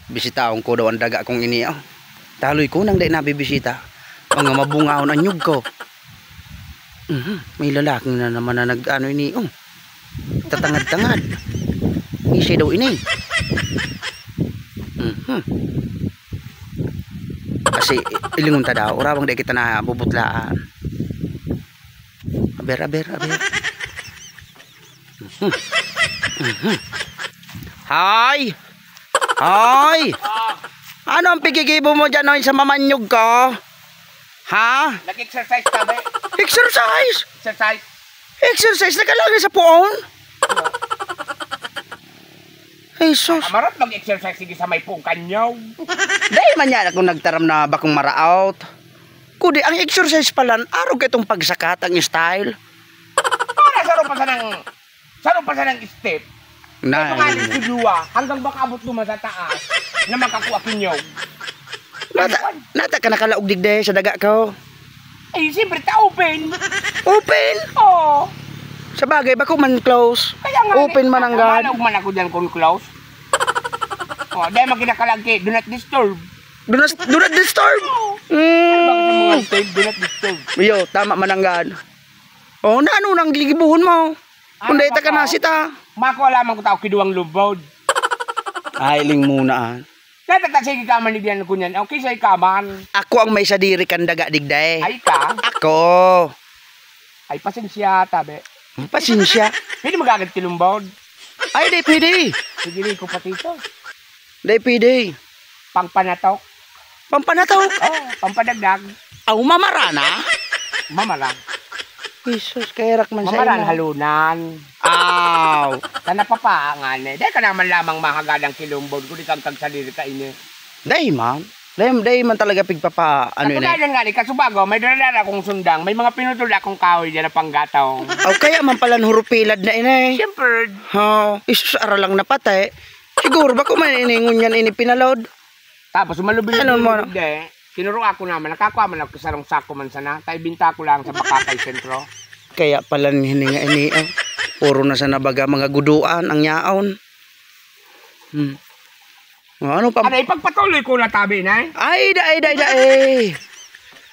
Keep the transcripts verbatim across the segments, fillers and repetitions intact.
Bisitahon ko daw ang daga kong ini, oh. Taloy ko nang dai nabibisita. Mga mabungaon an nyog ko. Mhm, may lalaki na naman na nag-ano ini, oh. Tatangad-tangad. Isay daw ini. Mhm. Kasi, ilingon ta daw, urawang dai kita nabubutlaan. Aber, aber, aber. Mhm. Mhm. Hoy! Hoy! Ano ang pigigibo mo dyan, hoy, sa mamanyog ko? Ha? Nag-exercise ka, be. Exercise? Exercise. Exercise na ka lang sa puon? Jesus. Amarot mag-exercise, sige, sa may puong kanyaw. Dai man yan ako nagtaram na bakong maraot. Kundi ang exercise palan, arog ka itong pagsakat ang style. Para sa pa sanang, sa pa sanang step. Na, Ito nga yung duwa, hanggang makaabot naman sa taas, na makakuha kinyaw. Nata, nata ka nakalaog digde sa daga ko. Ay, siyempre, ta open. Open? Oo. Sa bagay, bako man close. Kaya nga, Open man ang gad. Manaog man ako dyan kung close. Oh, dahil magkinakalagki, do not disturb. Do not, do not disturb. Oo. Mm. Bakit sa mga style, do not disturb? Iyo, tama man ang gad. Oh, na ano nang gigibuhon mo? Kung Ano dai ta ba ka ka? nasita. Mako, alam ko tao, kiduwang lubod. Ay, ling muna, ah. Natata, sige ka man, ibyan ko niyan. Okay, sa ikaman. Ako ang may sadiri kan daga, digday. Ay ka? Ako. Ay, pasensya, tabi. Pasensya. Pwede magagad kilumbod? Ay, di pwede. Sige, di ko pati ito. Di pwede. Pangpanatok. Pampanatok. Oh, pampadagdag. Aw, mamara na? Mamara. Jesus, kairak man sa Mamara imo. halunan. Aw. Sa napapa, nga ni. Dahil ka naman lamang mahagadang kilumbod, kung di kang kagsadiri ka ini. Dai man. Dai, dai man talaga pigpapa, ano Sa ini. pagkailan nga ni, kasubago, may daradara akong sundang, may mga pinutol akong kahoy dyan na panggatong. Aw, kaya man pala hurupilad na ini. Siyempre. Ha, isus, ara lang napatay. Siguro, bako man iningon yan, ini pinalod. Tapos, malubi-lubi Ano mo? mo, de. Kinuro ako naman, nakakwa man ako sarong sako man sana. Tayo binta ko lang sa Bakakay Sentro. Kaya pala hininga ini, oh. Puro na sana baga mga guduan ang yaon. Hmm. O, ano pa? Ano, ipagpatuloy ko na tabi na eh. Ay, dai, dai, dai.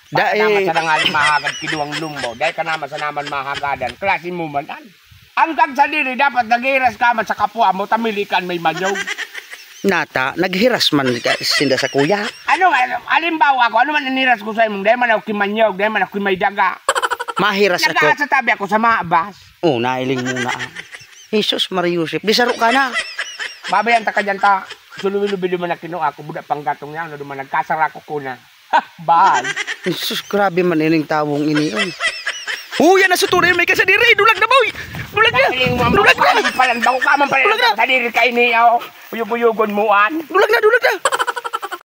Dai. Naman sa nangaling mahagad, kiduwang lumbo. Dahil ka naman sa naman mahagadan. Klase mo man, an? Ang kagsadiri, dapat naghiras ka man sa kapwa mo, tamili ka may manyog. Nata, naghiras man ka, sinda sa kuya. Ano, ano, alimbawa ako, ano man iniras ko sa imong, dahil man ako kimanyog, dahil man ako may daga. Mahiras ako. Nagaat sa tabi ako sa mabas. Oh, nailing mo na, ah. Jesus, Maria Joseph, di saro ka na. Babayan ta ka dyan ta. Suluwi-lubi duman na kinuha ko, buda pang gatong niya, ano duman, nagkasara ko kuna. Ha, bal. Jesus, grabe man ining tawong ini, oy. Uy, yan na sa tunay, may kasadiri. Dulag na, boy. Dulag na. Dahil mo Dulag na. Palan, bako ka man pala Dulag na. Sa diri ka ini, oh. Uyog-uyogon mo, an. Dulag na, dulag na.